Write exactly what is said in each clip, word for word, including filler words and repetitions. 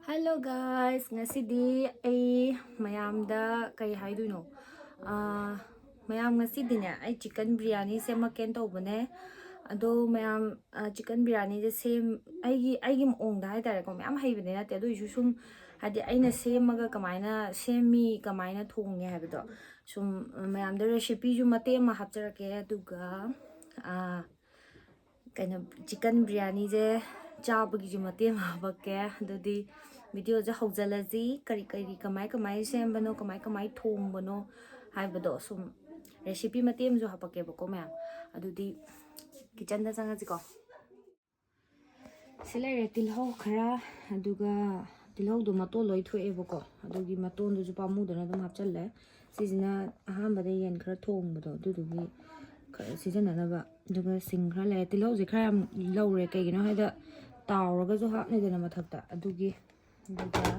Hello guys, ꯉꯁꯤꯗꯤ ꯑꯩ ꯃꯌꯥꯝꯗ ꯀꯩ ꯍꯥꯏꯗꯣꯏꯅꯣ? ꯑꯥ, ꯃꯌꯥꯝ, ꯉꯁꯤꯗꯤꯅꯦ, ꯑꯩ chicken biryani ꯁꯦꯝꯃꯛꯀꯦꯅ ꯇꯧꯕꯅꯦ꯫ ꯑꯗꯣ ꯃꯌꯥꯝ, ꯑꯥ, chicken biryani ꯁꯦ ꯁꯦꯝ-, ꯑꯩꯒꯤ, ꯑꯩꯒꯤ ꯃꯑꯣꯡꯗ ꯍꯥꯏꯇꯥꯔꯦꯀꯣ, ꯃꯌꯥꯝ ꯍꯩꯕꯗꯤ ꯅꯠꯇꯦ, ꯑꯗꯨ ꯑꯣꯏꯔꯁꯨ ꯁꯨꯝ, ꯍꯥꯏꯗꯤ, ꯑꯩꯅ ꯁꯦꯝꯃꯒ ꯀꯃꯥꯏꯅ ꯁꯦꯝꯃꯤ, ꯀꯃꯥꯏꯅ ꯊꯣꯡꯉꯦ ꯍꯥꯏꯕꯗꯣ ꯁꯨꯝ, ꯑꯥ, ꯃꯌꯥꯝꯗ recipe ꯁꯨ ꯃꯇꯦꯛ ꯑꯃ ꯍꯥꯞꯆꯔꯛꯀꯦ꯫ ꯑꯗꯨꯒ, ꯑꯥ, ꯀꯩꯅꯣ, chicken biryani ꯁꯦ ꯆꯥꯕꯒꯤꯁꯨ ꯃꯇꯦꯛ ꯑꯃ ꯍꯥꯄꯛꯀꯦ꯫ ꯑꯗꯨꯗꯤ video ꯁꯦ ꯍꯧꯖꯤꯜꯂꯁꯤ꯫ ꯀꯔꯤ ꯀꯔꯤ, ꯀꯃꯥꯏ ꯀꯃꯥꯏ ꯁꯦꯝꯕꯅꯣ, ꯀꯃꯥꯏ ꯀꯃꯥꯏ ꯊꯣꯡꯕꯅꯣ ꯍꯥꯏꯕꯗꯣ ꯁꯨꯝ recipe ꯃꯇꯦꯛ ꯑꯃꯁꯨ ꯍꯥꯄꯛꯀꯦꯕꯀꯣ ꯃꯌꯥꯝ꯫ ꯑꯗꯨꯗꯤ kitchen ꯗ ꯆꯪꯉꯁꯤꯀꯣ꯫ ꯁꯤ ꯂꯩꯔꯦ ꯇꯤꯜꯍꯧ ꯈꯔ, ꯑꯗꯨꯒ ꯇꯤꯜꯍꯧꯗꯣ ꯃꯇꯣꯟ ꯂꯣꯏ ꯊꯣꯛꯑꯦꯕꯀꯣ, ꯑꯗꯨꯒꯤ ꯃꯇꯣꯟꯗꯨꯁꯨ ꯄꯥꯝꯃꯨꯗꯅ ꯑꯗꯨꯝ ꯍꯥꯞꯆꯜꯂꯦ꯫ ꯁꯤꯁꯤꯅ ꯑꯍꯥꯟꯕꯗ ꯌꯦꯟ ꯈꯔ ꯊꯣꯡꯕꯗꯣ, ꯑꯗꯨꯗꯨꯒꯤ ꯈꯔ ꯁꯤꯖꯤꯟꯅꯅꯕ꯫ ꯑꯗꯨꯒ ꯁꯤꯡ ꯈꯔ ꯂꯩꯔꯦ꯫ ꯇꯤꯜꯍꯧꯁꯦ ꯈꯔ ꯌꯥꯝ ꯂꯧꯔꯦ, ꯀꯩꯒꯤꯅꯣ ꯍꯥꯏꯗ ꯇꯥꯎꯔꯒꯁꯨ ꯍꯥꯞꯅꯤꯗꯅ ꯃꯊꯛꯇ, ꯑꯗꯨꯒꯤ꯫ ꯑꯗꯨꯒ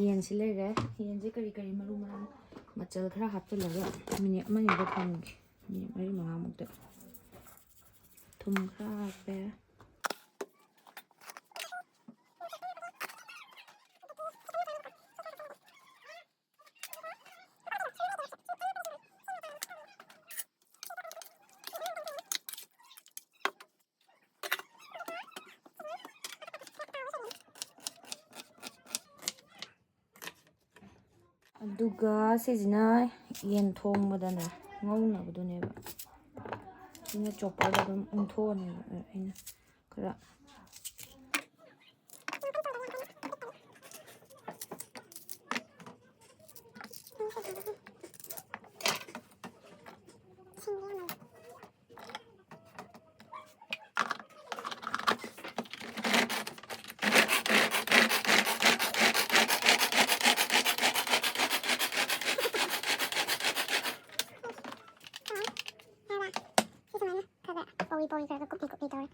ꯌꯦꯟꯁꯤ ꯂꯩꯔꯦ꯫ ꯌꯦꯟꯁꯦ ꯀꯔꯤ ꯀꯔꯤ ꯃꯔꯨ ꯃꯔꯥꯡ ꯃꯆꯜ ꯈꯔ ꯍꯥꯞꯆꯤꯜꯂꯒ ꯃꯤꯅꯤꯠ ꯑꯃ ꯑꯅꯤꯗ ꯊꯝꯒꯦ, ꯃꯤꯅꯤꯠ ꯃꯔꯤ ꯃꯉꯥꯃꯨꯛꯇ꯫ ꯊꯨꯝ ꯈꯔ ꯍꯥꯞꯄꯦ꯫ ꯑꯗꯨꯒ ꯁꯤꯁꯤꯅ ꯌꯦꯟ ꯊꯣꯡꯕꯗꯅꯦ ꯉꯧꯅꯕꯗꯨꯅꯦꯕ꯫ ꯁꯤꯅ chopper ꯗ ꯑꯗꯨꯝ ꯎꯪꯊꯣꯛꯑꯅꯦꯕ ꯑꯩꯅ ꯈꯔ꯫ ꯁꯤ ꯁꯨꯃꯥꯏꯅ ꯈꯔ ꯈꯔ ꯄꯧꯔꯤ ꯄꯧꯔꯤ ꯈꯔ ꯈꯔ ꯀꯨꯞꯅ ꯀꯨꯞꯅ ꯇꯧꯔꯦ꯫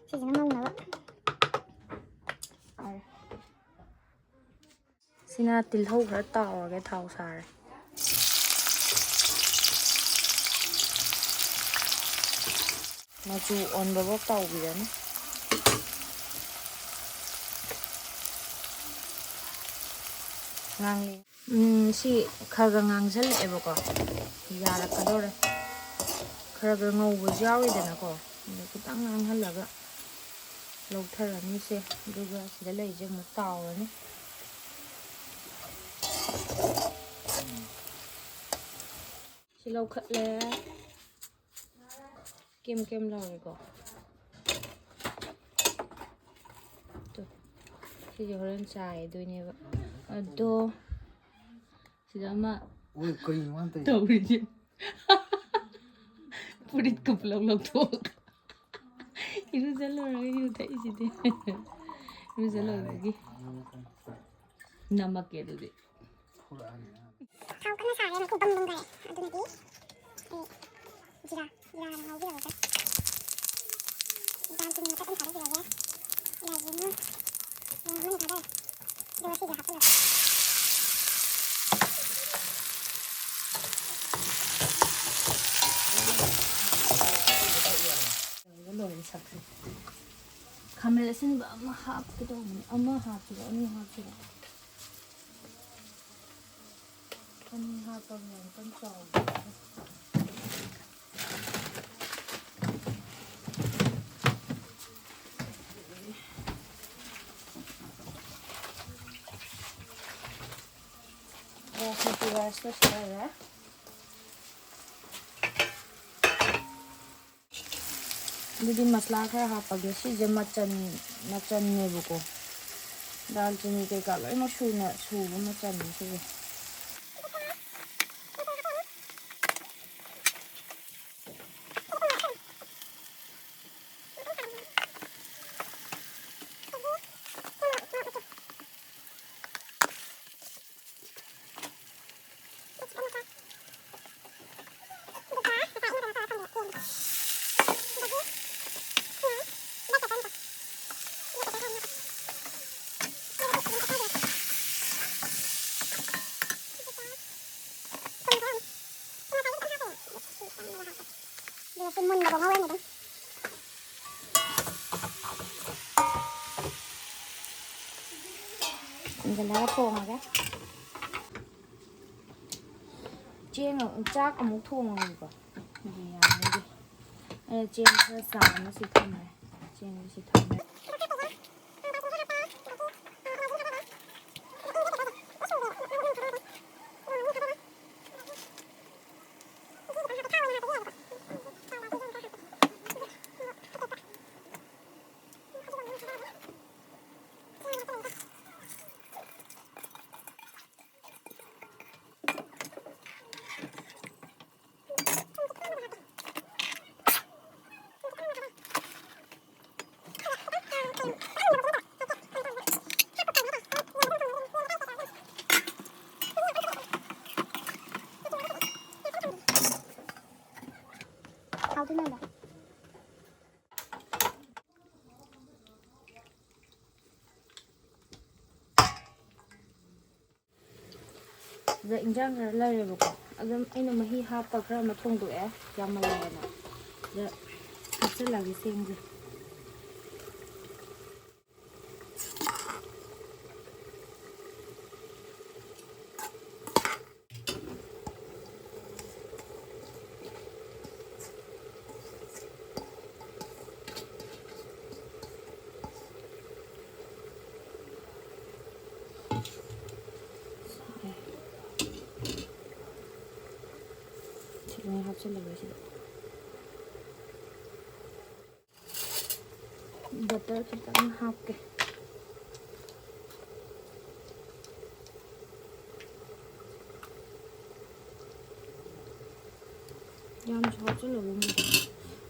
ꯁꯤꯁꯤꯅ ꯉꯧꯅꯕ꯫ ꯐꯔꯦ꯫ ꯁꯤꯅ ꯇꯤꯜꯍꯧ ꯈꯔ ꯇꯥꯎꯔꯒꯦ, ꯊꯥꯎ ꯁꯥꯔꯦ꯫ ꯃꯆꯨ ꯑꯣꯟꯕꯐꯥꯎ ꯇꯥꯎꯕꯤꯔꯅꯤ꯫ ꯉꯥꯡꯂꯤ꯫ ꯎꯝ, ꯁꯤ ꯈꯔ ꯈꯔ ꯉꯥꯡꯁꯜꯂꯛꯑꯦꯕꯀꯣ꯫ ꯌꯥꯔꯛꯀꯗꯧꯔꯦ꯫ ꯈꯔ ꯈꯔ ꯉꯧꯕꯁꯨ ꯌꯥꯎꯔꯤꯗꯅꯀꯣ꯫ ꯑꯗꯨ ꯈꯤꯇꯪ ꯉꯥꯡꯍꯜꯂꯒ ꯂꯧꯊꯔꯅꯤꯁꯦ꯫ ꯑꯗꯨꯒ ꯁꯤꯗ ꯂꯩꯁꯦ ꯑꯃꯨꯛ ꯇꯥꯎꯔꯅꯤ꯫ ꯁꯤ ꯂꯧꯈꯠꯂꯦ꯫ ꯀꯦꯝ ꯀꯦꯝ ꯂꯥꯎꯔꯦꯀꯣ꯫ ꯇꯨ, ꯁꯤꯁꯦ ꯍꯣꯔꯦꯟ ꯆꯥꯏꯗꯣꯏꯅꯦꯕ꯫ ꯑꯗꯣ ꯁꯤꯗ ꯑꯃ ꯑꯣꯏ, ꯀꯩꯅꯣ ꯃꯥꯅ ꯇꯧꯔꯤꯁꯦ? ꯇꯧꯔꯤꯁꯦ꯫ ꯐꯨꯔꯤꯠꯀ ꯄꯨꯂꯞ ꯂꯧꯊꯣꯛꯑꯒ꯫ ꯏꯔꯨꯖ ꯂꯣꯏꯔꯒ ꯏꯔꯨ ꯊꯛꯏꯁꯤꯗꯤ꯫ ꯏꯔꯨꯖ ꯌꯥꯔꯦ꯫ ꯂꯣꯏꯕꯒꯤ꯫ ꯅꯝꯃꯛꯀꯦ ꯑꯗꯨꯗꯤ꯫ ꯊꯥꯎ ꯀꯟꯅ ꯁꯥꯔꯦ, ꯃꯩꯈꯨ ꯕꯪ ꯕꯪ ꯊꯥꯔꯦ꯫ ꯑꯗꯨꯅꯗꯤ ꯑꯩ ꯖꯤꯔꯥ, ꯖꯤꯔꯥ ꯍꯥꯟꯅ ꯉꯧꯕꯤꯔꯒꯦ꯫ ꯗꯥꯜ ꯆꯤꯅꯤ ꯃꯆꯦꯠ ꯑꯃ ꯊꯥꯗꯕꯤꯔꯒꯦ꯫ ꯌꯥꯏꯉꯪ, ꯌꯥꯏꯉꯪ ꯃꯅꯥ ꯊꯥꯗꯔꯦ꯫ ꯑꯗꯨꯒ ꯁꯤꯁꯦ ꯍꯥꯞꯆꯤꯜꯂꯒꯦ꯫ ꯂꯣꯏꯔꯦ ꯁꯛꯁꯦ꯫ ꯈꯥꯃꯦꯟ ꯑꯁꯤꯟꯕ ꯑꯃ ꯍꯥꯞꯀꯦ ꯇꯧꯕꯅꯤ꯫ ꯑꯃ ꯍꯥꯞꯁꯤꯔꯣ, ꯑꯅꯤ ꯍꯥꯞꯁꯤꯔꯣ? ꯑꯅꯤ ꯍꯥꯞꯄꯒ ꯌꯥꯝ ꯀꯟꯅ ꯆꯥꯎꯗꯦ꯫ ꯕꯥꯁꯃꯇꯤ ꯔꯥꯏꯁꯇꯣ ꯁꯤ ꯂꯩꯔꯦ꯫ ꯑꯗꯨꯗꯤ ꯃꯁꯂꯥ ꯈꯔ ꯍꯥꯞꯄꯒꯦ꯫ ꯁꯤꯁꯦ ꯃꯆꯟ, ꯃꯆꯟꯅꯦꯕꯀꯣ꯫ ꯗꯥꯜ ꯆꯤꯅꯤ ꯀꯩꯀꯥ ꯂꯣꯏꯅꯃꯛ ꯁꯨꯅ ꯁꯨꯕ ꯃꯆꯟꯅꯦ ꯁꯤꯁꯦ꯫ ꯏꯟꯖꯜꯂꯒ ꯊꯣꯡꯉꯒꯦ꯫ ꯆꯦꯡ ꯑꯃꯨꯛ, ꯆꯥꯛ ꯑꯃꯨꯛ ꯊꯣꯡꯉꯒꯦꯀꯣ꯫ ꯑꯗꯨ ꯌꯥꯅꯤꯗꯤ꯫ ꯑꯩꯅ ꯆꯦꯡ ꯈꯔ ꯆꯥꯝꯃ ꯁꯤ ꯊꯝꯃꯦ꯫ ꯆꯦꯡꯁꯤ ꯊꯝꯃꯦ꯫ ꯍꯥꯎꯗꯣꯏ ꯃꯥꯟꯕ꯫ ꯑꯗ ꯏꯟꯖꯥꯡ ꯈꯔ ꯂꯩꯔꯦꯕꯀꯣ, ꯑꯗꯨꯝ ꯑꯩꯅ ꯃꯍꯤ ꯍꯥꯞꯄ ꯈꯔ ꯑꯃ ꯊꯣꯡꯗꯣꯛꯑꯦ, ꯌꯥꯝꯃꯜꯂꯦꯅ꯫ ꯑꯗ ꯍꯥꯞꯆꯤꯜꯂꯒꯦ ꯆꯦꯡꯁꯦ꯫ ꯁꯤ ꯂꯣꯏ ꯍꯥꯞꯆꯤꯜꯂꯒꯦ ꯁꯤꯗ꯫ ꯕꯇꯔ ꯈꯤꯇꯪ ꯍꯥꯞꯀꯦ꯫ ꯌꯥꯝꯁꯨ ꯍꯥꯞꯆꯤꯜꯂꯒꯨꯝ,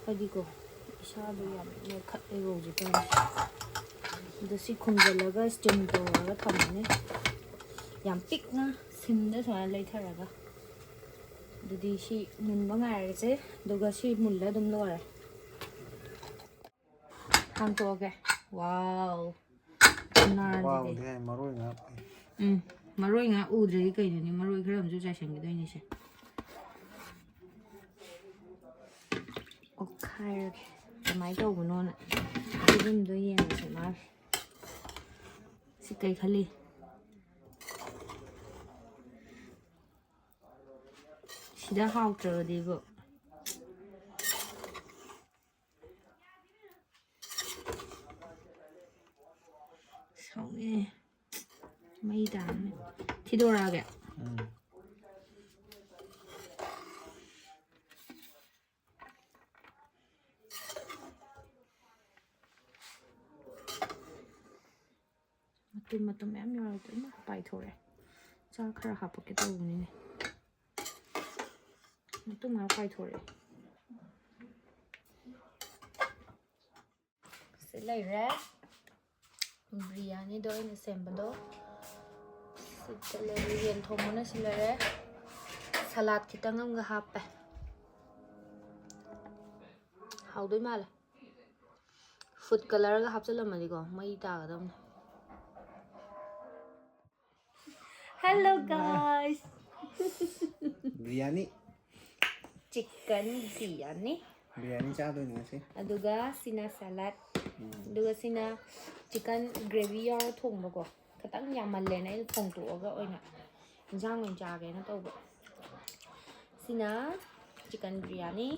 ꯍꯥꯏꯗꯤꯀꯣ, ꯏꯁꯥꯗꯣ ꯌꯥꯝ ꯅꯣꯏꯈꯠꯂꯦꯕ ꯍꯧꯖꯤꯛꯀꯥꯟꯁꯦ꯫ ꯑꯗꯣ ꯁꯤ ꯈꯨꯝꯖꯤꯜꯂꯒ ꯏꯁꯇꯤꯝ ꯇꯧꯔꯒ ꯊꯝꯃꯅꯤ, ꯌꯥꯝ ꯄꯤꯛꯅ ꯁꯤꯝꯗ ꯁꯨꯃꯥꯏꯅ ꯂꯩꯊꯔꯒ꯫ ꯑꯗꯨꯗꯤ ꯁꯤ ꯃꯨꯟꯕ ꯉꯥꯏꯔꯁꯦ, ꯑꯗꯨꯒ ꯁꯤ ꯃꯨꯜꯂ ꯑꯗꯨꯝ ꯂꯣꯏꯔꯦ꯫ ꯍꯥꯡꯇꯣꯛꯑꯒꯦ꯫ ꯋꯥꯎ! ꯈꯨꯅꯥꯟꯁꯤꯗꯤ꯫ ꯋꯥꯎꯗꯤ ꯍꯥꯏ, ꯃꯔꯣꯏ ꯉꯥꯛ ꯎꯏ꯫ ꯎꯝ, ꯃꯔꯣꯏ ꯉꯥꯛ ꯎꯗ꯭ꯔꯗꯤ ꯀꯩꯅꯣꯅꯦ, ꯃꯔꯣꯏ ꯈꯔ ꯑꯃꯁꯨ ꯆꯥꯏꯁꯟꯈꯤꯗꯣꯏꯅꯤꯁꯦ꯫ ꯑꯣꯠꯈꯥꯏꯔꯒꯦ꯫ ꯀꯃꯥꯏꯅ ꯇꯧꯕꯅꯣꯅ ꯐꯤꯕꯝꯗꯣ ꯌꯦꯡꯉꯁꯦ ꯃꯥꯒꯤ꯫ ꯁꯤ ꯀꯩ ꯈꯜꯂꯤ? ꯁꯤꯗ ꯍꯥꯎꯇ꯭ꯔꯒꯗꯤꯕꯨ꯫ ꯁꯥꯎꯅꯤꯡꯉꯦ꯫ ꯃꯩ ꯇꯥꯔꯝꯃꯦ꯫ ꯊꯤꯗꯣꯔꯛꯑꯒꯦ꯫ ꯎꯝ꯫ ꯃꯇꯨꯝ ꯃꯇꯨꯝ ꯃꯌꯥꯝ ꯌꯥꯎꯔꯦ, ꯂꯣꯏꯅ ꯄꯥꯏꯊꯣꯔꯛꯑꯦ꯫ ꯆꯥꯛ ꯈꯔ ꯍꯥꯞꯄꯛꯀꯦ ꯇꯧꯕꯅꯤꯅꯦ꯫ ꯃꯇꯨꯝ ꯃꯌꯥꯝ ꯄꯥꯏꯊꯣꯔꯛꯑꯦ꯫ ꯁꯤ ꯂꯩꯔꯦ꯫ ꯕꯤꯔꯌꯥꯅꯤꯗꯣ ꯑꯩꯅ ꯁꯦꯝꯕꯗꯣ꯫ ꯁꯤꯗ ꯂꯩꯔꯦ, ꯌꯦꯟ ꯊꯣꯡꯕꯅ ꯁꯤ ꯂꯩꯔꯦ꯫ ꯁꯂꯥꯗ ꯈꯤꯇꯪ ꯑꯃꯒ ꯍꯥꯞꯄꯦ꯫ ꯍꯥꯎꯗꯣꯏ ꯃꯥꯜꯂꯦ꯫ ꯐꯨꯗ ꯀꯂꯔꯒ ꯍꯥꯞꯆꯤꯜꯂꯝꯃꯗꯤꯀꯣ, ꯃꯩ ꯇꯥꯒꯗꯕꯅꯦ꯫ Hello guys. Biryani. Chicken biryani. Biryani ꯆꯥꯗꯣꯏꯅꯦ ꯉꯁꯤ꯫ ꯑꯗꯨꯒ ꯁꯤꯅ ꯁꯂꯥꯗ꯫ ꯎꯝ꯫ ꯑꯗꯨꯒ ꯁꯤꯅ ꯆꯤꯛꯀꯟ ꯒ꯭ꯔꯦꯚꯤ ꯌꯥꯎꯔ ꯊꯣꯡꯕꯀꯣ꯫ ꯈꯤꯇꯪ ꯌꯥꯝꯃꯜꯂꯦꯅ ꯑꯩꯅ ꯊꯣꯡꯗꯣꯛꯑꯒ ꯑꯣꯏꯅ ꯏꯟꯖꯥꯡ ꯑꯣꯏꯅ ꯆꯥꯒꯦꯅ ꯇꯧꯕ꯫ ꯁꯤꯅ ꯆꯤꯛꯀꯟ ꯕꯤꯔꯌꯥꯅꯤ꯫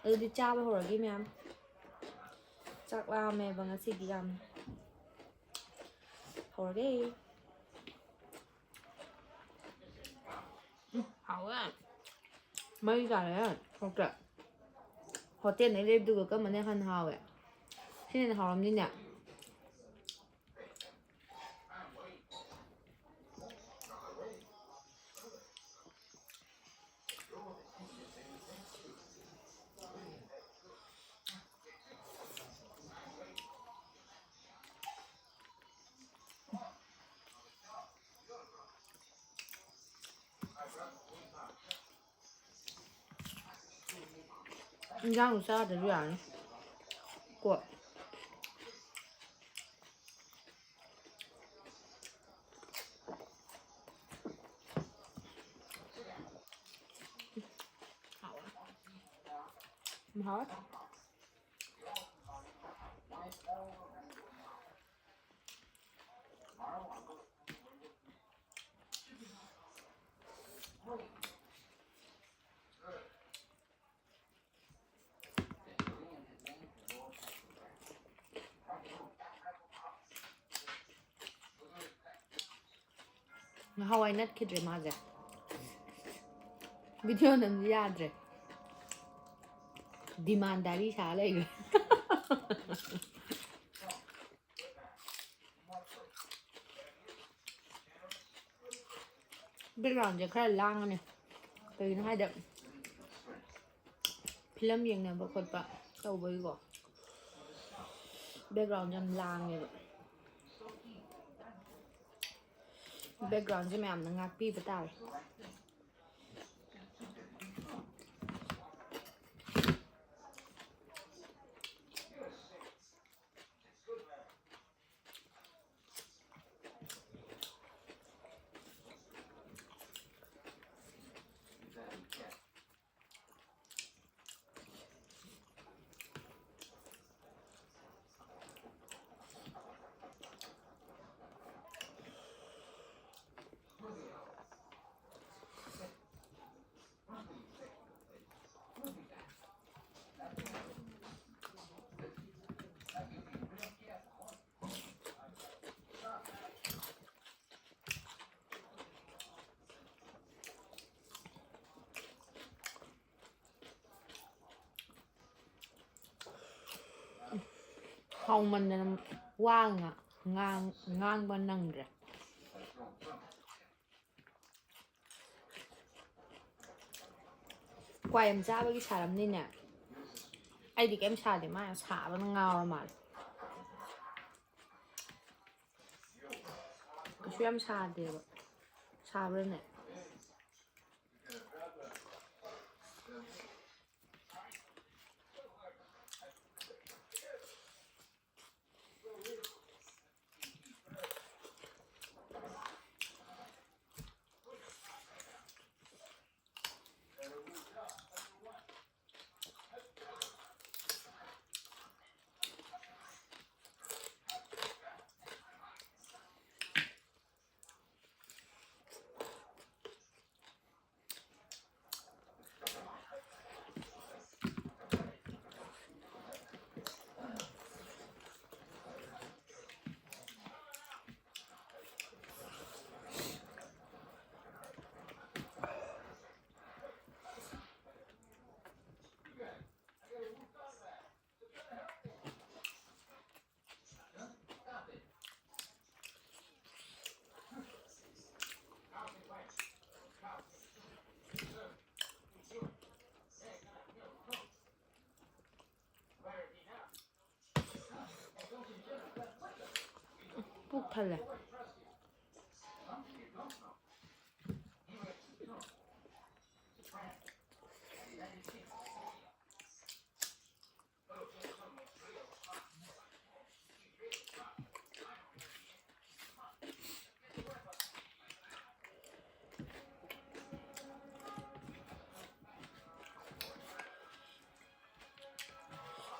ꯑꯗꯨꯗꯤ ꯆꯥꯕ ꯍꯧꯔꯒꯦ ꯃꯌꯥꯝ꯫ ꯆꯥꯛ ꯂꯥꯝꯃꯦꯕ ꯉꯁꯤꯗꯤ ꯌꯥꯝ꯫ ꯍꯧꯔꯒꯦ꯫ ꯎꯝ, ꯍꯥꯎꯋꯦ꯫ ꯃꯩ ꯇꯥꯔꯦ꯫ ꯍꯥꯎꯇ꯭ꯔꯥ? ꯍꯣꯇꯦꯜꯗꯩ ꯂꯩꯕꯗꯨꯒ ꯀꯔꯝꯕꯅ ꯍꯦꯟꯅ ꯍꯥꯎꯋꯦ? ꯁꯤꯅ ꯍꯦꯟꯅ ꯍꯥꯎꯔꯝꯅꯤꯅꯦ꯫ ꯏꯟꯖꯥꯡꯗꯣ ꯆꯥꯗ꯭ꯔꯁꯨ ꯌꯥꯔꯅꯤ꯫ ꯀꯣ꯫ ꯍꯥꯎꯋꯦ꯫ ꯍꯥꯎꯋꯦ꯫ ꯅꯍꯥꯟꯋꯥꯏ ꯅꯠꯈꯤꯗ꯭ꯔꯦ ꯃꯥꯁꯦ꯫ ꯚꯤꯗꯤꯑꯣ ꯅꯝꯕ ꯌꯥꯗ꯭ꯔꯦ꯫ ꯗꯤꯃꯥꯟꯗꯥꯔꯤ ꯁꯥ ꯂꯩꯈ꯭ꯔꯦ꯫ ꯕꯦꯛꯒ꯭ꯔꯥꯎꯟꯁꯦ ꯈꯔ ꯂꯥꯡꯉꯅꯤ꯫ ꯀꯩꯒꯤꯅꯣ ꯍꯥꯏꯗ, ꯐꯤꯂꯝ ꯌꯦꯡꯅꯕ ꯈꯣꯠꯄ ꯇꯧꯕꯒꯤꯀꯣ꯫ ꯕꯦꯛꯒ꯭ꯔꯥꯎꯟꯁꯦ ꯌꯥꯝ ꯂꯥꯡꯉꯦꯕ꯫ ꯕꯦꯛꯒ꯭ꯔꯥꯎꯟꯁꯦ ꯃꯌꯥꯝꯅ ꯉꯥꯛꯄꯤꯕ ꯇꯥꯔꯦ꯫ ꯍꯥꯎꯃꯟꯗꯅ ꯋꯥ ꯉꯥ-, ꯉꯥꯡ-, ꯉꯥꯡꯕ ꯅꯪꯗ꯭ꯔꯦ꯫ ꯀ꯭ꯋꯥ ꯌꯥꯝ ꯆꯥꯕꯒꯤ ꯁꯥꯔꯝꯅꯤꯅꯦ꯫ ꯑꯩꯗꯤ ꯀꯩꯝ ꯁꯥꯗꯦ, ꯃꯥ ꯌꯥꯝ ꯁꯥꯕꯅ ꯉꯥꯎꯔ ꯃꯥꯜꯂꯦ꯫ ꯀꯩꯁꯨ ꯌꯥꯝ ꯁꯥꯗꯦꯕ꯫ ꯁꯥꯕ꯭ꯔꯥꯅꯦ? ꯈꯜꯂꯦ꯫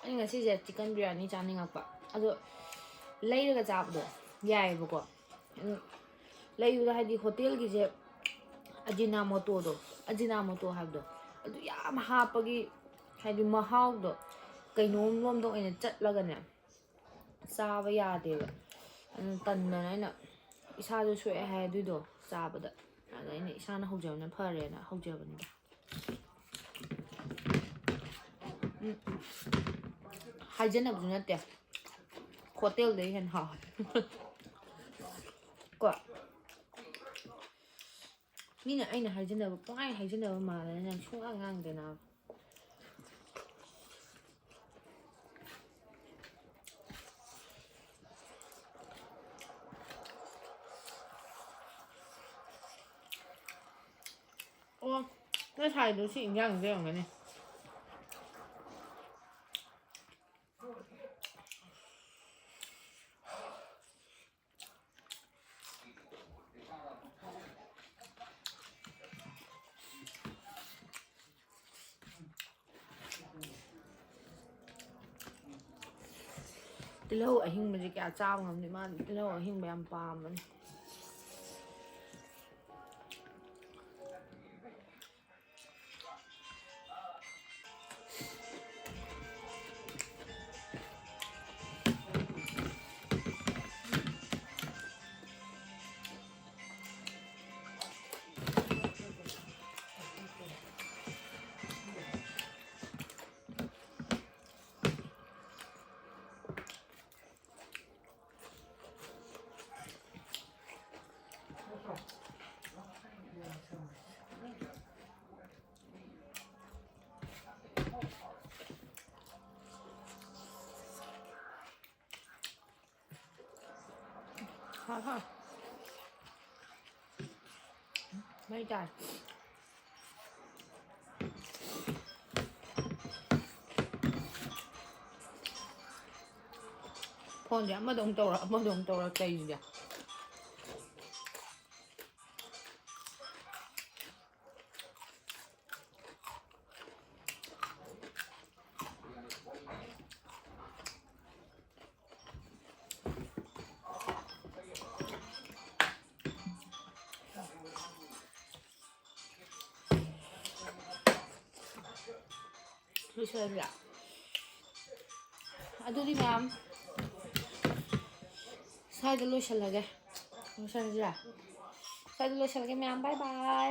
ꯑꯩ ꯉꯁꯤꯁꯦ ꯆꯤꯛꯀꯟ ꯕꯤꯔꯌꯥꯅꯤ ꯆꯥꯅꯤꯡꯉꯛꯄ꯫ ꯑꯗꯣ ꯂꯩꯔꯒ ꯆꯥꯕꯗꯣ ꯌꯥꯏꯑꯕꯀꯣ꯫ ꯎꯝ, ꯂꯩꯕꯗ ꯍꯥꯏꯗꯤ ꯍꯣꯇꯦꯜꯒꯤꯁꯦ ꯑꯖꯤꯅꯥꯃꯣꯇꯣꯗꯣ, ꯑꯖꯤꯅꯥꯃꯣꯇꯣ ꯍꯥꯏꯕꯗꯣ, ꯑꯗꯨ ꯌꯥꯝ ꯍꯥꯞꯄꯒꯤ ꯍꯥꯏꯗꯤ ꯃꯍꯥꯎꯗꯣ ꯀꯩꯅꯣꯝ ꯂꯣꯝꯗ ꯑꯣꯏꯅ ꯆꯠꯂꯒꯅꯦ ꯆꯥꯕ ꯌꯥꯗꯦꯕ꯫ ꯑꯗꯨꯅ ꯇꯟꯗꯅ ꯑꯩꯅ, ꯏꯁꯥꯁꯨ ꯁꯣꯛꯑꯦ ꯍꯥꯏ ꯑꯗꯨꯏꯗꯣ ꯆꯥꯕꯗ꯫ ꯑꯗ ꯑꯩꯅ ꯏꯁꯥꯅ ꯍꯧꯖꯕꯅ ꯐꯔꯦꯅ ꯍꯧꯖꯕꯅꯤꯗ꯫ ꯎꯝ꯫ ꯍꯥꯏꯖꯅꯕꯁꯨ ꯅꯠꯇꯦ, ꯍꯣꯇꯦꯜꯗꯩ ꯍꯦꯟꯅ ꯍꯥꯎꯋꯦ꯫ ꯀꯣ꯫ ꯃꯤꯅ ꯑꯩꯅ ꯍꯥꯏꯖꯅꯕ, ꯄꯨꯡꯍꯥꯏ ꯍꯥꯏꯖꯅꯕ ꯃꯥꯜꯂꯦ, ꯅꯪ ꯁꯨꯡꯉꯥꯡ ꯉꯥꯡꯗꯦꯅ꯫ ꯑꯣ, ꯅꯣꯏ ꯁꯥꯏꯗꯣ ꯁꯤ ꯏꯟꯖꯥꯡꯁꯦ ꯑꯣꯏꯔꯝꯒꯅꯤ꯫ ꯇꯤꯜꯍꯧ ꯑꯍꯤꯡꯕꯁꯦ ꯀꯌꯥ ꯆꯥꯕ ꯉꯝꯗꯦ꯫ ꯃꯥꯗꯤ ꯇꯤꯜꯍꯧ ꯑꯍꯤꯡꯕ ꯌꯥꯝ ꯄꯥꯝꯕꯅꯦ꯫ ꯃꯩ ꯇꯥꯏ꯫ ꯐꯣꯟꯁꯦ ꯑꯃꯗ ꯑꯃꯨꯛ ꯇꯧꯔꯛ ꯑꯃꯗ ꯑꯃꯨꯛ ꯇꯧꯔꯛ ꯇꯧꯔꯤꯁꯦ꯫ ꯂꯣꯏꯁꯤꯜꯂꯁꯤꯔꯥ? ꯑꯗꯨꯗꯤ ꯃꯌꯥꯝ ꯁ꯭ꯋꯥꯏꯗ ꯂꯣꯏꯁꯤꯜꯂꯒꯦ꯫ ꯂꯣꯏꯁꯤꯜꯂꯁꯤꯔꯥ? ꯁ꯭ꯋꯥꯏꯗ ꯂꯣꯏꯁꯤꯜꯂꯒꯦ ꯃꯌꯥꯝ꯫ ꯕꯥꯏ ꯕꯥꯏ꯫